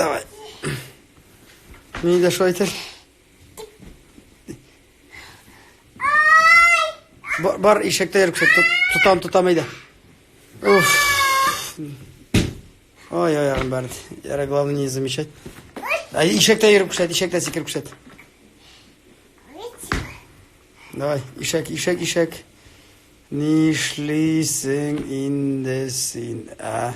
Давай. Мин дә шулай итәм. Бар, бар ишәктә йөреп китә. Тотам, тотам әйдә. Уф. Ой, аягым бәрде. Яра, главное не замечать. Ай, ишәктә йөреп күрсәт, ишәктә сикереп күрсәт. Давай, ишәк, ишәк, ишәк. Нишлисең инде син, ә?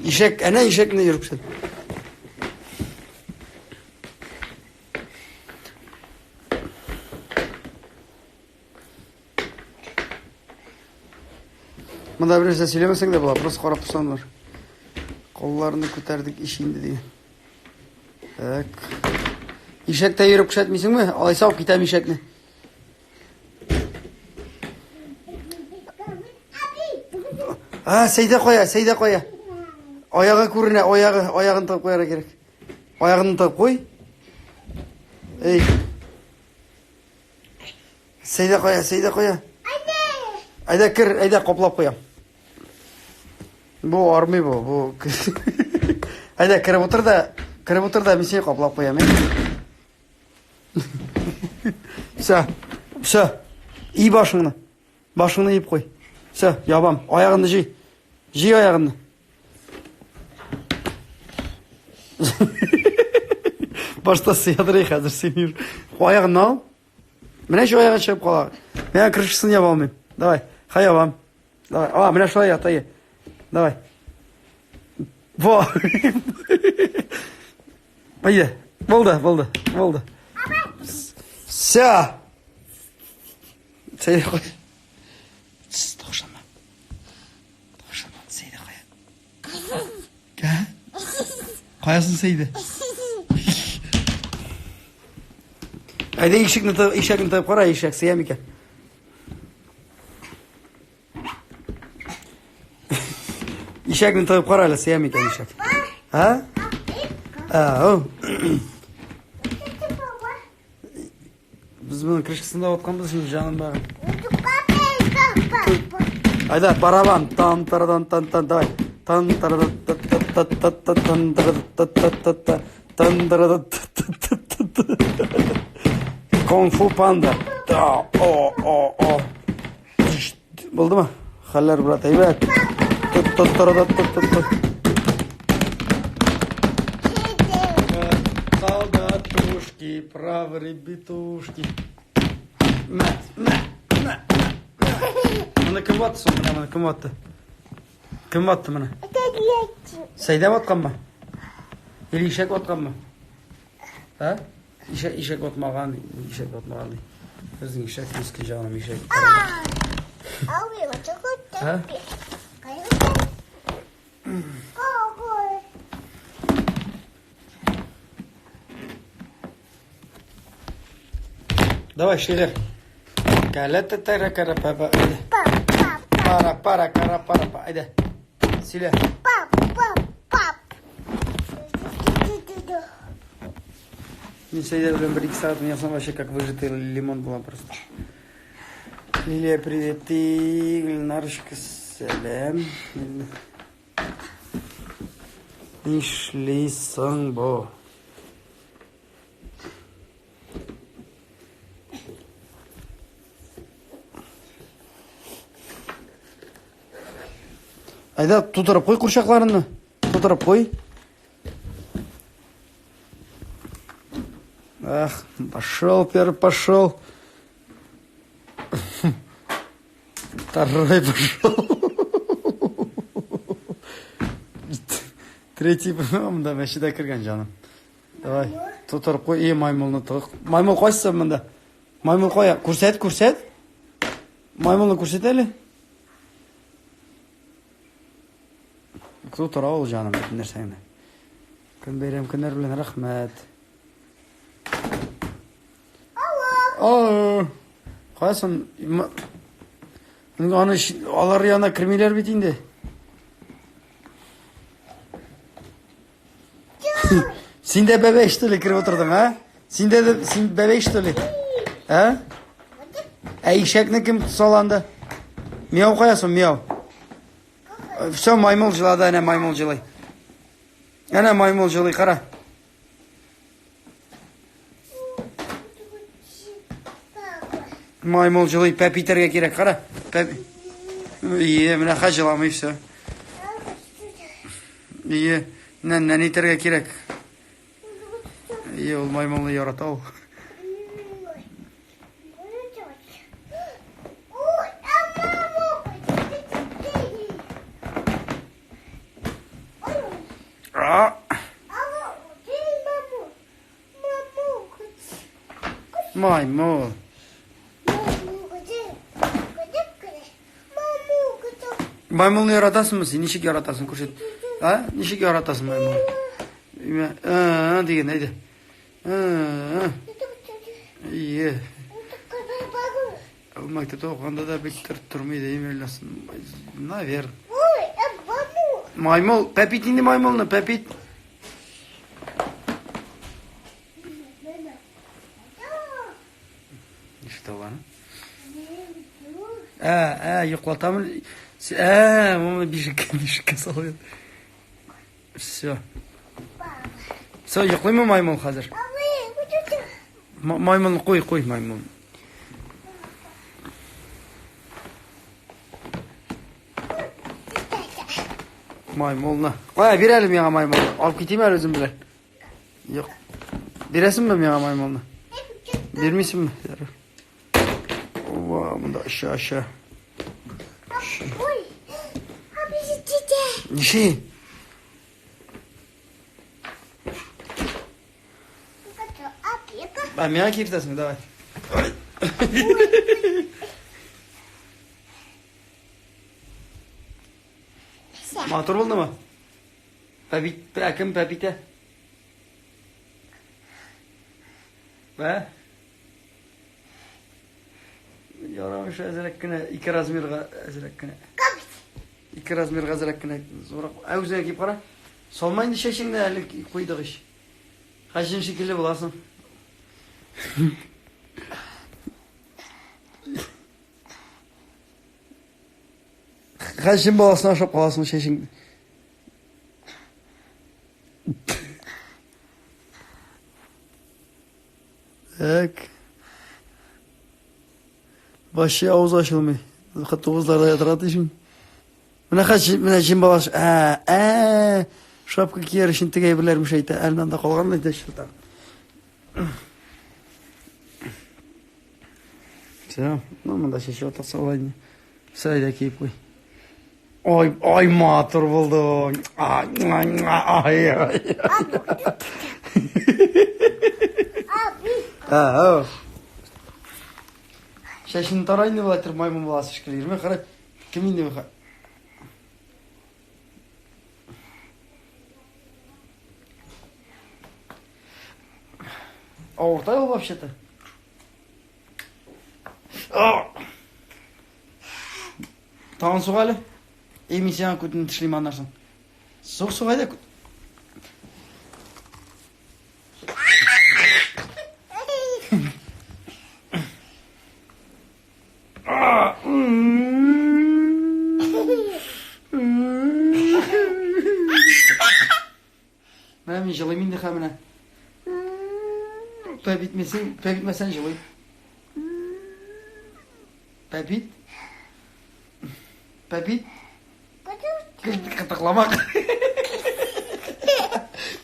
Ишәк, әнә ишәкне йөреп син. Монда бер нәрсә сөйләмәсәң дә була, просто карап торсаң булыр. Кулларны күтәрдек иш инде дигән. Так. Ишәктә йөреп күрсәтмисеңме? Алайса алып китәм ишәкне. А, Сәйдә кая, Сәйдә кая? Аягы күренә, аягы, аягын тыгып куярга кирәк. Аягын тыгып куй. Эй. Сәйдә кая, Сәйдә кая? Әйдә кер, әйдә каплап куям. Бу армый бу, бу. Әйдә кереп утыр да, кереп утыр да, мин сине каплап куям. Все, все. И башыңны. Башыңны иеп куй. Все, ябам. Аягыңны җый. Җый аягыңны. Башта сыядыр хәзер сыймый. Аягыңны ал. Менә шул аягы чыгып кала. Мин крышасын яба алмыйм. Давай, хай ябам. Давай. А, менә шулай ят, әйе. Давай. Во. Әйе. Булды, булды, булды. Все. Сәйдә кой. Тс, тавышланма. Тавышланма. Сәйдә кая? Ә? Каясын Сәйдә? Әйдә ишекне ишәкне тыгып кара, ишәк сыя микән? Ишәкне тыгып кара әле, сыя микән ишәк? Ә? Ә, о. Без моның крышкасын да ватканбыз инде, җаным бары. Айда, барабан. Тан тарадан тан тан давай. Тан тарадан та та та та та тан тарадан та та та та тан тарадан та та та та та. Кунг-фу панда. Да, о, о, о. Булдымы? Хәлләр, брат, әйбәт. Тот, тот, тарадан, тот, тот, тот. Солдатушки, правы ребятушки. Мә, мә, мә, мә. Моны кем ватты соң? Менә моны кем ватты? Кем ватты моны? Сәйдә ватканмы? Или ишәк ватканмы? Ә? Ишәк, ишәк ватмаган, ишәк ватмаган. Безнең ишәк мескен җаным ишәк. Ә? Давай, эшлиләр. Кәлә тәтәрә кәрә папа. Пара, пара, кара, пара, па. Әйдә. Сөйлә. Пап, пап, пап. Мин Сәйдә белән бер-ике сәгать уйнасам, вообще как выжатый лимон була просто. Лилия, привет. Ты, Гөлнарочка, сәлам. Нишлисең бу? Әйдә, тутырып куй курчакларыңны. Тутырып куй. Ах, пошел, первый пошел. Второй пошел. Третий, монда мәче дә кергән җаным. Давай, тутырып куй. И, маймылны тыгык. Маймыл кайсы монда? Маймыл кая? Күрсәт, күрсәт. Маймылны күрсәт әле. Тутыра ул җаным бөтен нәрсәңне. Көн бәйрәм көннәр белән рәхмәт. Алло. Каясын? Аны алар янына кермиләр бит инде. Син дә бәбәй что ли кереп утырдың, а? Син дә син бәбәй что ли? А? Ә ишәкне кем саланды? Мияу кая соң, мияу? Все, маймыл җылады, әнә маймыл җылый. Әнә маймыл җылый, кара. Маймыл җылый, пәп итәргә кирәк, кара. Пәп. Ие, менә хәзер җыламый, все. Ие, нән итәргә кирәк. Ие, ул маймылны ярата ул. Маймыл. Маймылны яратасыңмы син? Ничек яратасың, күрсәт. А? Ничек яратасың маймылны? Имә, ә, диген, әйдә. Ә, Ие. Ул мәктәптә укыганда да бик тормый иде, имәлләсен. Наверное. Маймыл, пәпит инде маймылны, пәпит. Ничек аны? Ә, ә, йоклатамын. Ә, моны бишеккә, бишеккә салып. Все. Все, йоклыймы маймыл хәзер? Маймылны куй, куй маймыл. Маймылны. Кая, бир әле миңа маймылны. Алып китим әле үзем белән. Юк. Бирәсеңме миңа маймылны? Бирмисеңме? Ярар. Ова, монда аша, аша. Ой, Ничи? А миңа киертәсеңме? Давай. Матур булдымы? Пәбит, ә кем пәбитә? Ә? Ярамыш әзрәк кенә, ике размерга әзрәк кенә. Ике размерга әзрәк кенә зуррак. Ә үзеңә киеп кара. Салма инде чәчеңне әле куйдык ич. Хаҗин шикелле буласың. Хаҗин баласына ошап каласың чәчең. Так. Вообще авыз ачылмый. Тугызларда ятыра дисең. Менә хәзер менә җен баласы. Ә, ә, шапка кияр өчен теге әйберләрмеш әйтә. Әле анда калган әйтә что-то. Все, ну монда чәчеп атасы алай инде. Все, әйдә киеп куй. Ой, ой, матур булды. Ай, ай, ай. Ә, Чәчен тарай инде болай торып маймыл баласы шикелле йөрмә, кара. Кем инде бу? Авырта ул вообще-то. Тагын сук әле. Эй, мин сиңа күтеңне тешлим аннан соң. Сук, сук әйдә. Менә мин җылыйм инде хә менә. Пәбитмесең, пәбитмәсәң җылыйм. Пәбит. Пәбит. Кытыклама.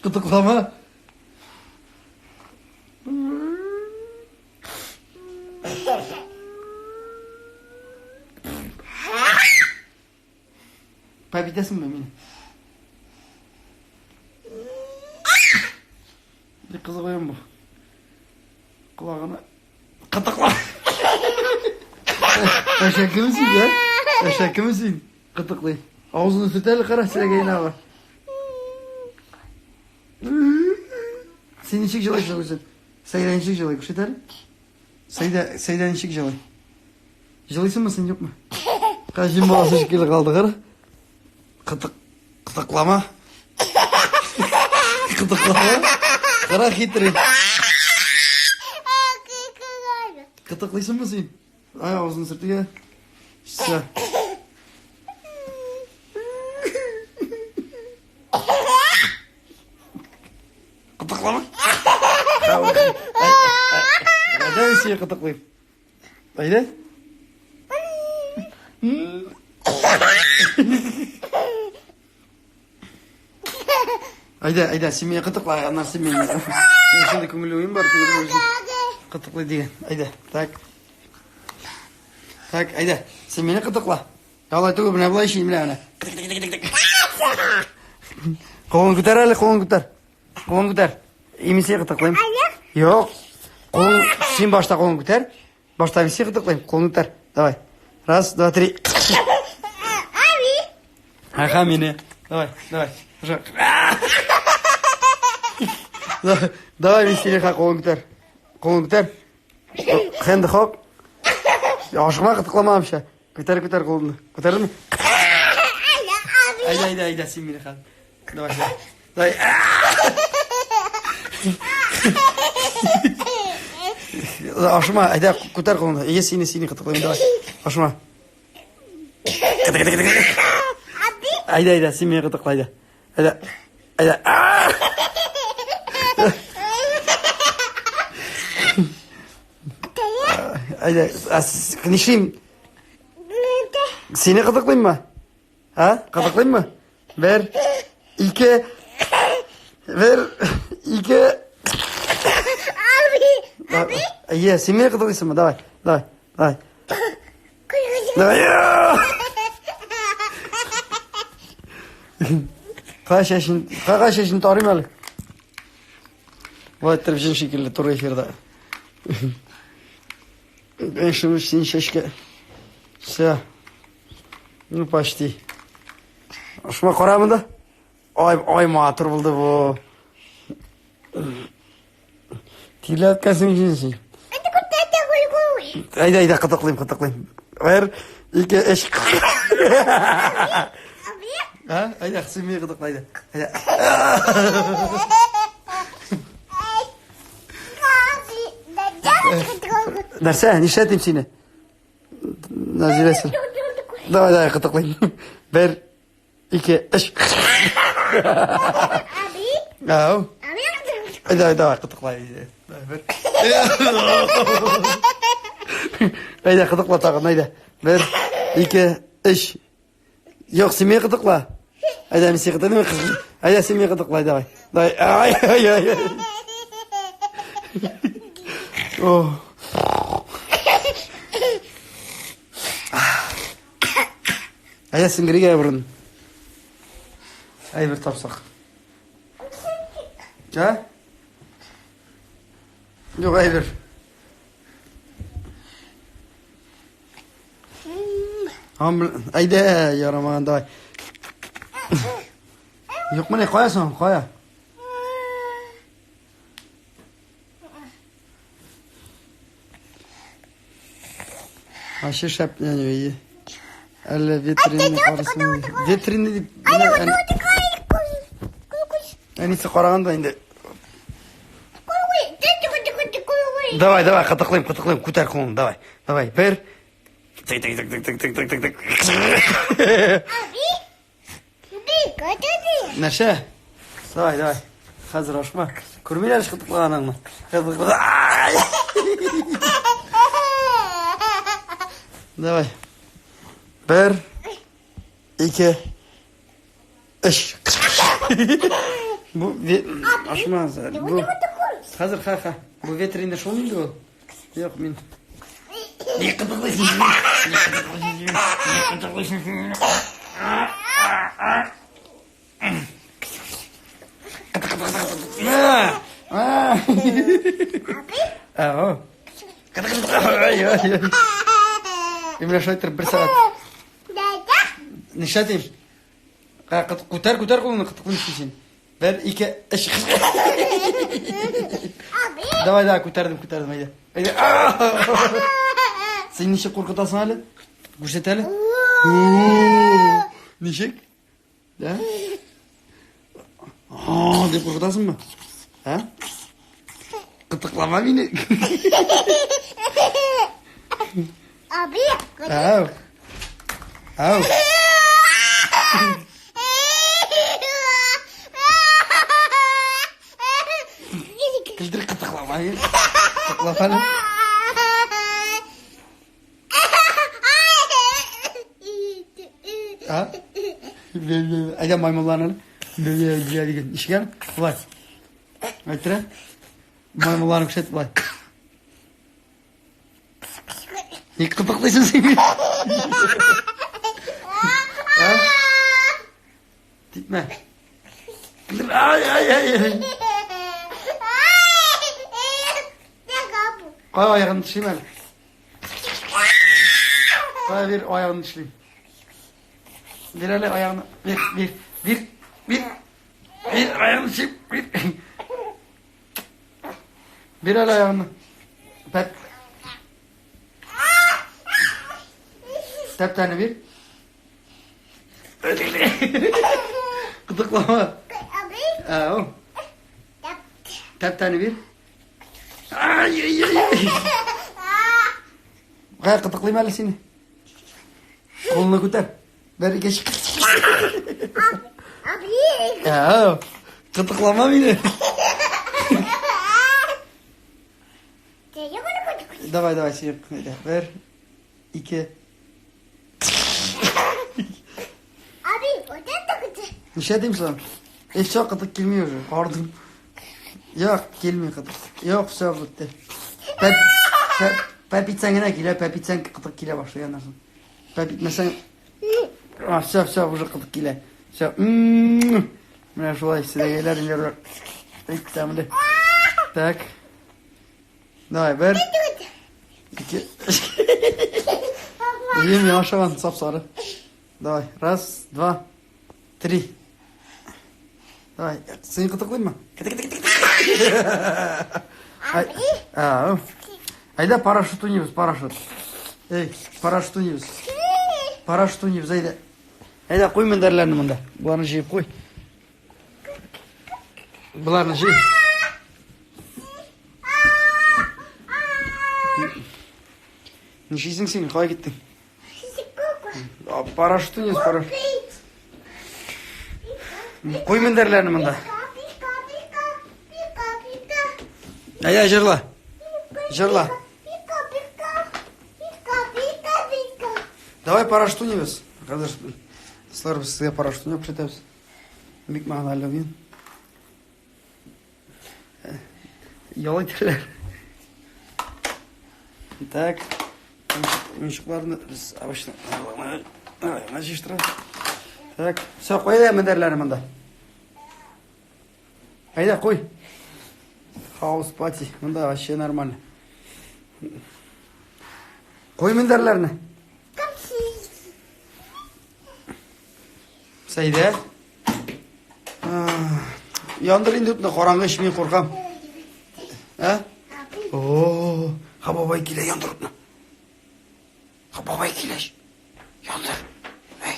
Кытыклама. Пәбитәсеңме мине? Бик кызык уен бу. Колагына кытыкла. Әшәкеме син, ә? Әшәкеме син? Кытыклый. Авызын сүт әле, кара, селәгәенә бар. Син ничек җылыйсың үзең? Сәйдә ничек җылый, күрсәт әле. Сәйдә, Сәйдә ничек җылый? Җылыйсыңмы син, юкмы? Каҗин баласы шикелле калды, кара. Кытык, кытыклама. Кытыклама. Кара хитрый. Кытыклыйсыңмы син? Ай, авызын сөртергә. Все. Әйдә, мин сине кытыклыйм. Әйдә. Әйдә, әйдә, син мине кытыкла, аннан син мине. Ул шундый күңелле уен бар, кытыклый дигән. Әйдә, так. Так, әйдә, син мине кытыкла. Алай түгел, менә болай эшлим, менә, менә. Кулын күтәр әле, кулын күтәр. Кулын күтәр. И мин сине кытыклыйм. Юк. Кулын, син башта кулын күтәр. Башта мин сине кытыклыйм. Кулын күтәр. Давай. Раз, два, три. Ага, мине. Давай, давай. Уже. Давай, мин сине кулын күтәр. Кулын күтәр. Хенде хоп. Ашыкма, кытыклама вообще. Күтәр, күтәр кулыңны. Күтәрдеңме? Әйдә, әйдә, әйдә, син мине хәл. Давай, давай. Ашма, әйдә, күтәр кулыңны. Әйе, сине, сине кытыклыйм, давай. Ашма. Әйдә, әйдә, син мине кытыкла, әйдә. Әйдә. Әйдә. Әйдә, нишлим? Сине кытыклыйммы? А? Кытыклыйммы? Бер, ике, бер, ике. Abi. Әйе, син мине кытыклыйсыңмы? Давай, давай, давай. Давай. Кая чәчен, кая чәчен тарыйм әле. Болай иттереп җен шикелле туры эфирда. Эшем син чәчкә. Все. Ну, почти. Шуңа кара монда. Ай, ай матур булды бу. Тиләткәсең җен син. Әйдә, әйдә, кытыклыйм, кытыклыйм. Бер, ике, өч. А? Әйдә, син мине кытыкла, әйдә. Әйдә. Нәрсә, нишләтим сине? Назирә син. Давай, давай, кытыклыйм. Бер, ике, өч. Ау. Давай, давай, кытыклай. Давай, бер. Әйдә, кытыкла тагын, әйдә. Бер, ике, өч. Юк, син мине кытыкла. Әйдә, мин сине кытыклыйм. Әйдә, син мине кытыкла, давай. Давай. Ай, ай, ай, ай. О. Әйдә, сеңгерегә борын. Әй, бер тапсак. Ә? Юк, әйбер. Әйдә, ярамаган, давай. Юк, менә кая соң, кая? Ашы шәп нәни. Әллә ветреный карысын. Ветреный дип. Әнисе караганда инде. Давай, давай, кытыклыйм, кытыклыйм, күтәр кулыңны, давай. Давай, бер. Тык, тык, тык, тык, тык, тык, тык, тык. Нәрсә? Давай, давай. Хәзер ашма. Күрмиләр кытыклаганыңны. Давай. Бер, ике, өч. Бу ашма. Бу хәзер ха ха. Бу ветер шул инде ул. Юк, мин. Ни кытыклыйсың? Ни кытыклыйсың? Ни кытыклыйсың? Менә шулай итеп бер сәгать. Нишләтим? Күтәр, күтәр кулыңны, кытыклыйм син. Бер, ике, өч. Давай, давай, күтәрдем, күтәрдем, әйдә. Әйдә. Син ничек куркытасың әле? Күрсәт әле. Ничек? Да? А, дип куркытасыңмы? А? Кытыклама мине. Abi. Ау. Ау. Көлдер кытыклама. Ай, кытыклап әле. А? Әйдә маймылларны әле. Дигән. Ничек әле? Болай. Әйттерә. Маймылларны күрсәт болай. Ник кытыклыйсың син? А? Типмә. Ай, ай, ай, ай. Кай аягын тешлим әле. Кай бир аягын тешлим. Бир әле аягын. Бир, бир, бир, бир. Бир аягын тешлим. Бир. Бир әле аягыңны. Пәп. Тәптәне бир. Кытыклама. Ау. Тәптәне бир. Ай, ай, ай. Кая кытыклыйм әле сине. Кулыңны күтәр. Бер, ике, өч. Ау. Кытыклама мине. Давай, давай, сине. Бер, ике. Abi, вот это где? Ничә дим соң? И все, кытык килми уже. Ардым. Юк, килми кытык. Юк, все, бетте. Пәп, пәп, пәп итсәң генә килә, пәп итсәң кытык килә башлый аннан соң. Пәп итмәсәң, а, все, все, уже кытык килә. Все. Менә шулай селәгәйләр инде. Бик тәмле. Так. Давай, бер. Ике. Ем, мин ашаган сап-сары. Давай, раз, два, три. Давай, син кытыклыймы? Ай, Айда парашют уйныйбыз, парашют. Эй, парашют уйныйбыз. Парашют уйныйбыз, әйдә. Әйдә, куй мендәрләрне монда. Боларны җыеп куй. Боларны җый. Нишлисең син? Кая киттең? Парашют уйныйбыз, парашют. Куй мендәрләрне монда. Әйдә, җырла. Җырла. Давай парашют уйныйбыз. Хәзер дуслар, без сезгә парашют уйнап күрсәтәбез. Бик мәгънәле уен. Ял итәләр. Так. Уенчыкларны без обычно гына җыештырабыз. Так, все, куй да мендәрләрне монда. Әйдә, куй. Хаус пати. Монда вообще нормально. Куй мендәрләрне. Сәйдә. Яндыр инде утны, караңгы ич, мин куркам. Ә? О, ха бабай килә, яндыр утны. Ха бабай килә. Яндыр. Әй.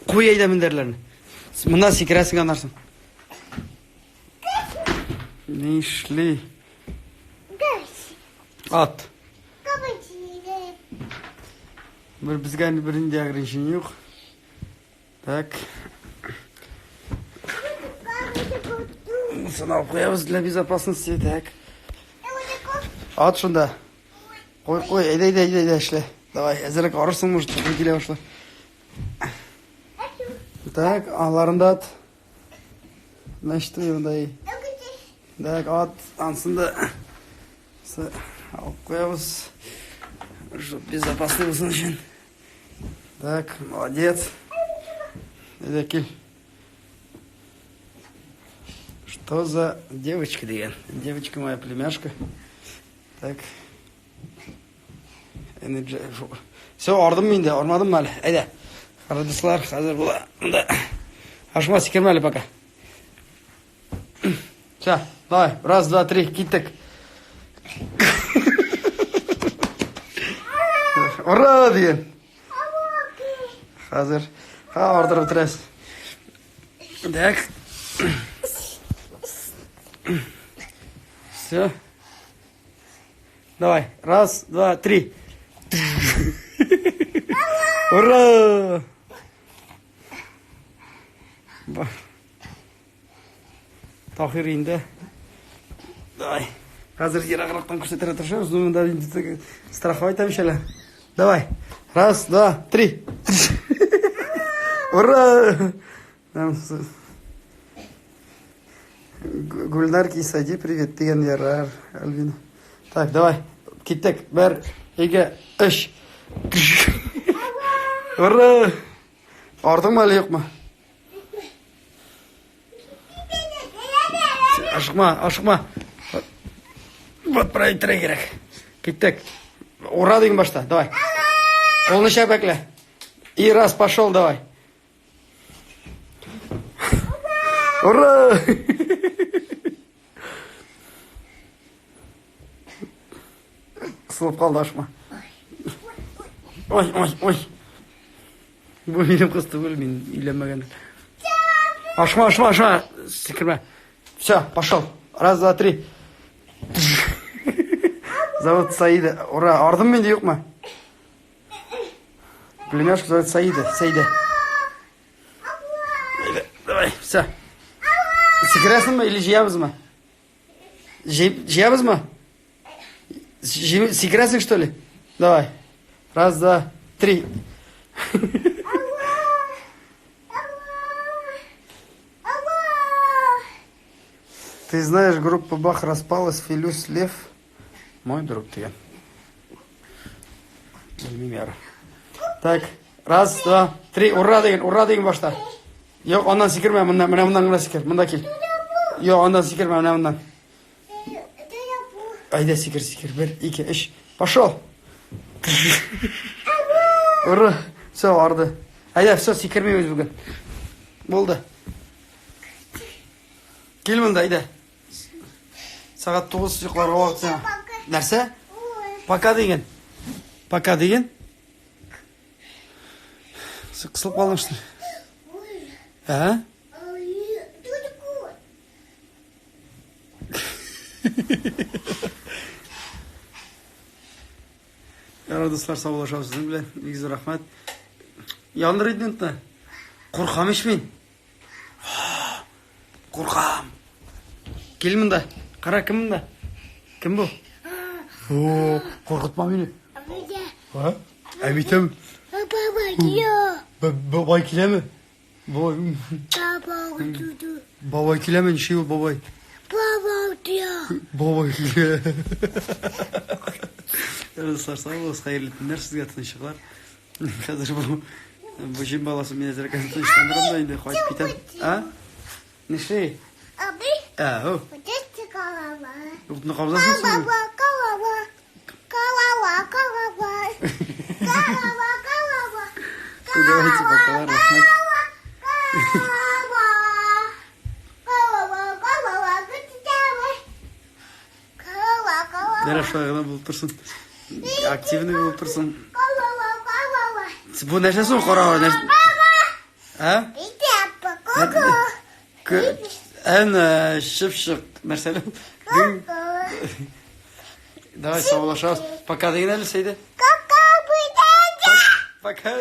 Куй әйдә мендәрләрне. Моннан сикерәсең аннан соң. Нишли? Ат. Бер безгә бернинди ограничение юк. Так. Монысын алып куябыз для безопасности. Так. Ат шунда. Куй, куй, әйдә, әйдә, әйдә, әйдә, эшлә. Давай, әзерәк арырсың, может, килә башлар. Так, аларын да ат. Значит, мондай. Так, ат, ансын да алып куябыз. Чтоб безопасный булсын өчен. Так, молодец. Әйдә, кил. Что за девочка дигән? Девочка моя племяшка. Так. Все, ардым мин дә, армадым әле. Әйдә. Дуслар, хәзер була. Монда. Ашма сикермә әле пока. Все, давай, раз, два, три, киттек. Ура дигән. Хәзер. Ха, ардырып бетерәсез. Так. Все. Давай, раз, два, три. Ура! Таһир инде. Давай. Хәзер ераграктан күрсәтергә тырышабыз. Ну, монда инде страховать итәм әле. Давай. Раз, два, три. Ура! Гульнар Кисади, привет, дигән ярар, Альбина. Так, давай. Киттек. Бер, ике, өч. Ура! Ардыңмы әле юкмы? Ашыкма, ашыкма. Вот проекторы кирәк. Киттек. Ура дигән башта, давай. Кулны чәпәклә. И раз пошел, давай. Ура! Кысылып калды, ашма. Ой, ой, ой. Бу минем кыз түгел, мин өйләнмәгән. Ашма, ашма, ашма. Сикермә. Все, пошел. Раз, два, три. Зовут Саида. Ура, ардым мин, юкмы? Племяшку зовут Саида. Саида. Давай, все. Сикерәсеңме или җыябызмы? Җыябызмы? Сикерәсең, что ли? Давай. Раз, два, три. Ты знаешь, группа Бах распалась, Филюс Лев, мой друг дигән. Белмим яр. Так, раз, два, три, ура дигән, ура дигән башта. Юк, аннан сикермә, моннан, менә моннан гына сикер, монда кил. Юк, аннан сикермә, менә моннан. Әйдә, сикер, сикер. Бер, ике, өч. Пошел. Ура. Все, арды. Әйдә, все, сикермибез бүген. Булды. Кил монда, әйдә. Сәгать 9 йокларга вакыт сиңа. Нәрсә? Пока диген. Пока диген. Кысылып калдың что ли? Ә? Ярар, дуслар, саубуллашабыз сезнең белән. Бик зур рәхмәт. Яндыр инде. Куркам ич мин. Куркам. Кил монда. Кара, кем монда? Кем бу? О, куркытма мине. А? Әбитем. Баба килә. Бабай киләме? Бабай. Баба килә. Бабай киләме? Ничек ул бабай? Баба килә. Бабай килә. Дуслар, сау булыгыз, хәерле төннәр сезгә, тынычлыклар. Хәзер бу бу җен баласы мине әзрәк тынычландырам да инде кайтып китәм. А? Нишли? Абый. Ә, о. Утны калава. Утны кабызасың син? Калава, калава. Калава, калава. Калава, калава. Давайте пока, рәхмәт. Калава. Калава, калава, калава. Калава, калава. Ярар, шулай гына булып торсын. Активный булып торсын. Калава, калава. Бу нәрсә соң кара? Нәрсә? Ә? Әнә чыпчык нәрсәле? Давай саубуллашабыз. Пока дигән әле Сәйдә. Пока, Пока.